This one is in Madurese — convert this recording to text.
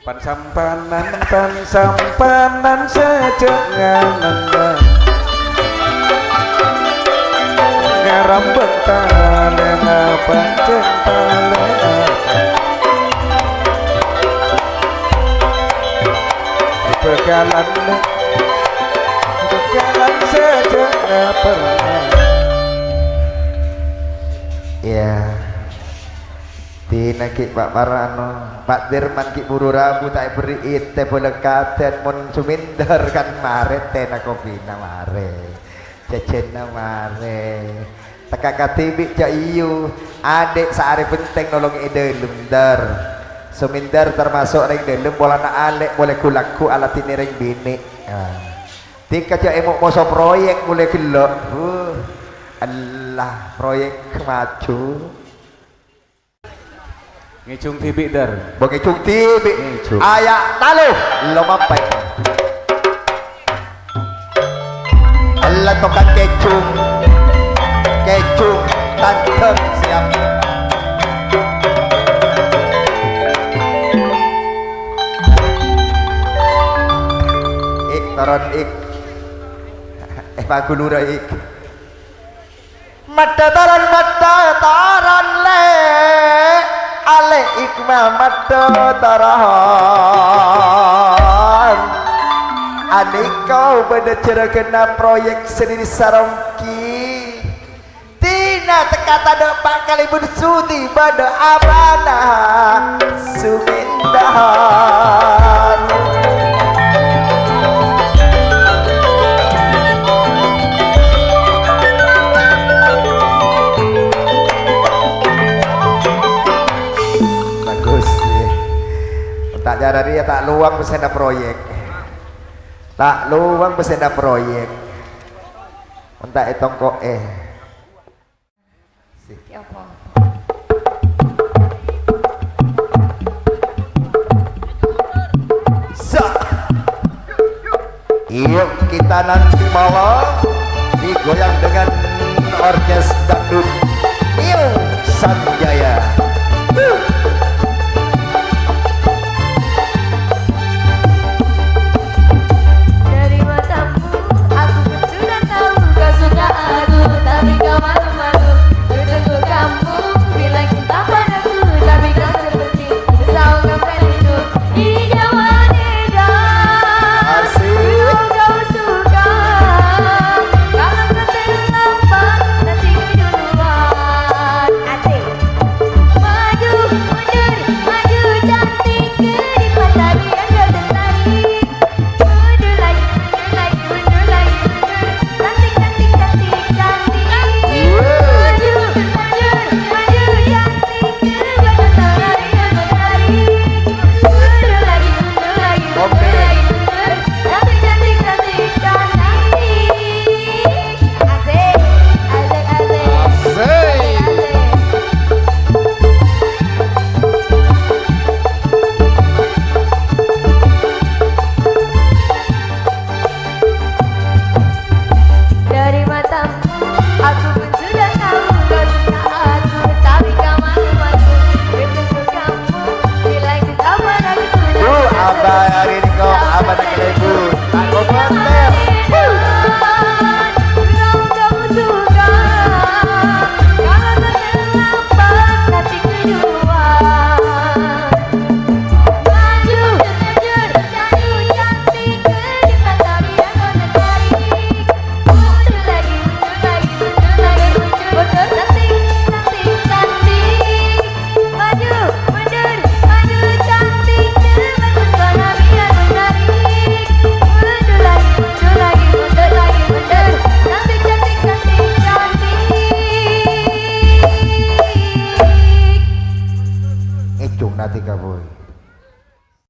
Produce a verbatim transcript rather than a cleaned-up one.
Pan-sampanan, pan-sampanan sajâ nganengnga. Ngarambâ talèna pancèn talèna. Bhâkalan, bhâkalan sajâ ngaperna. Iyâ. Dina ghi' pa-, para anu, Pa' Dirman ghi' buru rabu ta' èberri' ètè bâlâ kadhân, mon Sumèndâr kan marè tèna kopina marè. Jhâjhânna marè. Tekka kadhibi' jhâ' iyâ, adhi' saarè bhenteng nolongè è dâlem, Ndâr. Sumèndâr tamaso' rèng dâlem, polana alè' polè ghu-lagghu aladhinè rèng binè'. Ah. Dika jhâ' èmo' moso proyek molaè ghellâ'. Huh. Allah, proyek maju. Ngèjhung dhibi', Dar. Bâ ngèjhung dhibi'. Ngèjhung. Aya' talo, lo mampè. Ella tokang kèjhung. Kèjhung tandhâng siap. Ik, toron, Ik. Eh, pagulura, Ik. Maddhâ toron, maddhâ toron, Lè'. Alè' Ikma maddhâ toron. Anèka bâdâ jhârâghânna proyek sè dhâri Saronggi. Dina tekka tadâ' pa' kalèbun sudi bâdâ abana Sumèndâr. Bagus, iyâ. Ta' cara rèya ta' lowang pèssèna proyek. Ta' lowang pèssèna proyek. Enta' ètongko'è. Sa-, yuk kita nanti malam digoyang dengan orkes dangdut Neo Sanjaya. Dari matamu, aku pun sudah tahu kau suka aku, tapi kau malu-malu bertengkar kamu, bilang cinta padaku, tapi kau seperti sesawan kampanye itu. Di Jawa Medan, asik, kau suka, kalau kau terlambat, nanti keduluan. Asik. Maju mundur, maju cantik, ke depan tapi anda tertarik. Mundur lagi, mundur lagi, mundur lagi, mundur. Cantik, cantik, cantik, cantik. Maju mundur, maju cantik, ke depan tapi anda tertarik. Mundur lagi, mundur lagi, mundur lagi, mundur. Cantik, cantik, cantik, cantik. Asik, asik, asik. Asik. Asik, asik. Dari matamu, aku pun sudah tahu kau suka aku, tapi kau malu-malu bertengkar kamu, bilang cinta padaku. Duh, abah hari ini kok abah nak ibu. Tak komentar. Kalau kamu suka, kalau tak terlambat, nanti keduluan. Maju, mundur, maju, cantik, cantik, ke depan tapi anda tertarik. Mundur lagi, mundur lagi, mundur lagi, mundur. Mundur, cantik, cantik, cantik. Maju, mundur, maju, cantik, dengan pesona biar menarik. Mundur lagi, mundur lagi, mundur lagi, mundur. Cantik, cantik, cantik, cantik. Ngèjhung nanti kaboy.